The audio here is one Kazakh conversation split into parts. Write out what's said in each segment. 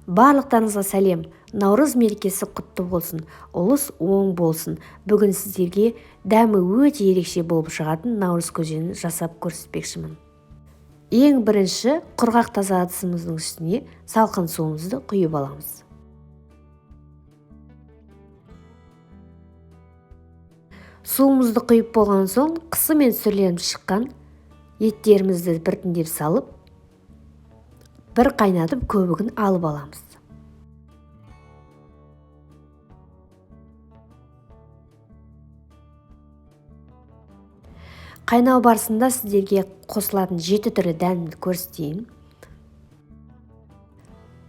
Барлықтарыңызға сәлем. Наурыз мерекесі құтты болсын, ұлыс оң болсын. Бүгін сіздерге дәмі өте ерекше болып шығатын наурыз көжені жасап көрсетпекшімін. Ең бірінші құрғақ таза ыдысымыздың үстіне салқын суымызды құйып аламыз. Суымызды құйып болған соң қысымен сүрленіп шыққан еттерімізді біртіндеп салып, бір қайнатып көбігін алып аламыз. Қайнау барысында сіздерге қосылатын 7 түрлі дәмді көрсетейін.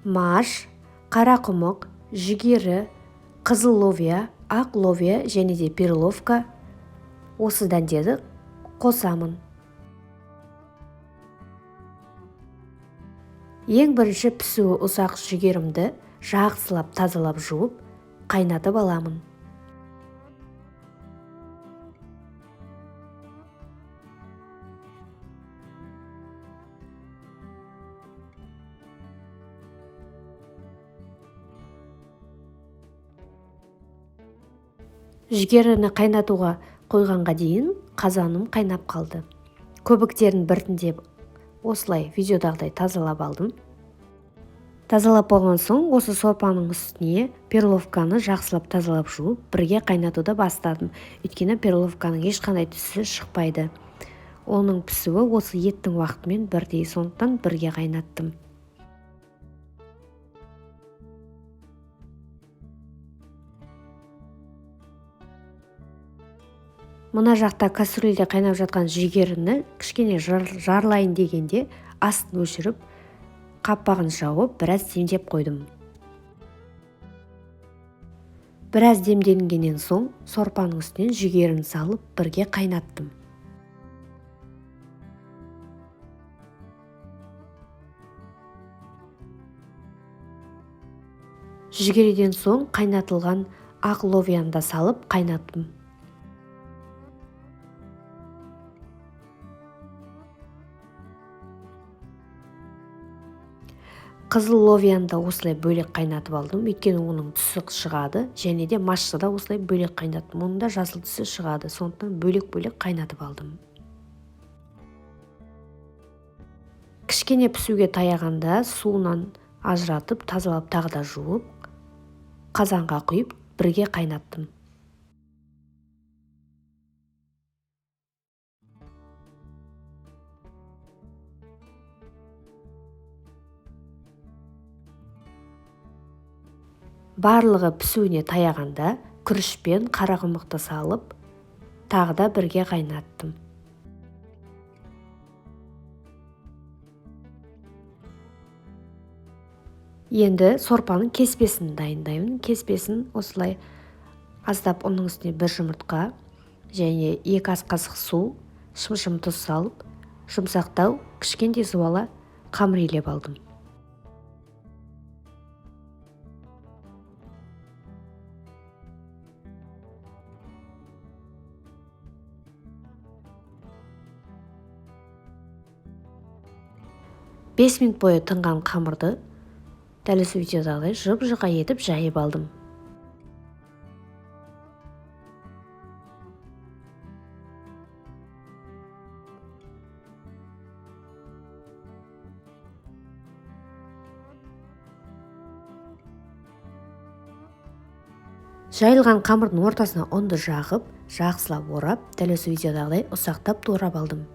Маш, қарақұмық, жүгері, қызыл ловия, ақ ловия және де перловка. Осы дәндерді қосамын. Ең бірінші пісуі ұсақ жүгерімді жақсылап тазалап жуып, қайнатып аламын. Жүгеріні қайнатуға қойғанға дейін қазаным қайнап қалды. Көбіктерін біртіндеп осылай видеодағыдай тазалап алдым. Тазалап болған соң осы сорпаның үстіне перловканы жақсылап тазалап жуып, бірге қайнатуды бастадым. Өйткені перловканың ешқандай түсі шықпайды. Оның пісуі осы еттің уақытымен бірдей, сондықтан бірге қайнаттым. Мына жақта кастрюльде қайнап жатқан жүгеріні кішкене жарлайын дегенде астын өшіріп, қаппағын жауып, біраз демдеп қойдым. Біраз демделінгеннен соң сорпаның үстінен жүгерін салып, бірге қайнаттым. Жүгеріден соң қайнатылған ақ ловияны да салып қайнаттым. Қызыл ловияны да осылай бөлек қайнатып алдым, өйткені оның түсі шығады, және де машты да осылай бөлек қайнаттым, оның да жасыл түсі шығады, сондықтан бөлек-бөлек қайнатып алдым. Кішкене пісуге таяғанда суынан ажыратып, тазалап тағы да жуып, қазанға құйып, бірге қайнаттым. Барлығы пісуіне таяғанда күріш пен қарақұмықты салып, тағы да бірге қайнаттым. Енді сорпаның кеспесін дайындаймын. Кеспесін осылай аздап ұнның үстіне бір жұмыртқа және 2 ас қасық су, шым-шым тұз салып, жұмсақтау кішкентай зуала қамыр илеп алдым. 5 минут бойы тынған қамырды дәл осы видеодағыдай жұп-жұқа етіп жайып алдым. Жайылған қамырдың ортасына ұнды жағып, жақсылап орап, дәл осы видеодағыдай ұсақтап турап алдым.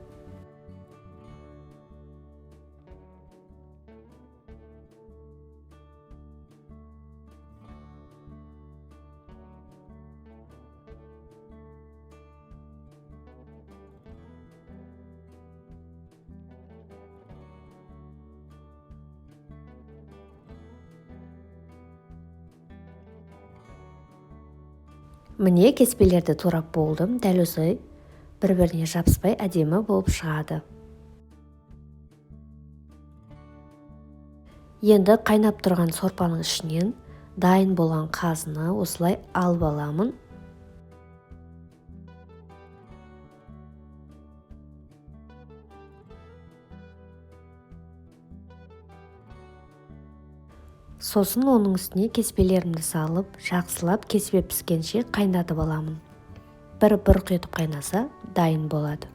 Міне кеспелерді турап болдым, дәл осылай бір-біріне жабыспай әдемі болып шығады. Енді қайнап тұрған сорпаның ішінен дайын болған қазыны осылай алып аламын. Сосын оның үстіне кеспелерімді салып, жақсылап кеспе піскенше қайнатып аламын. Бір бұрқ етіп қайнаса, дайын болады.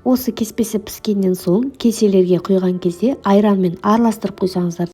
Осы кеспесі піскеннен соң кеселерге құйған кезде айранмен араластырып құйсаңыздар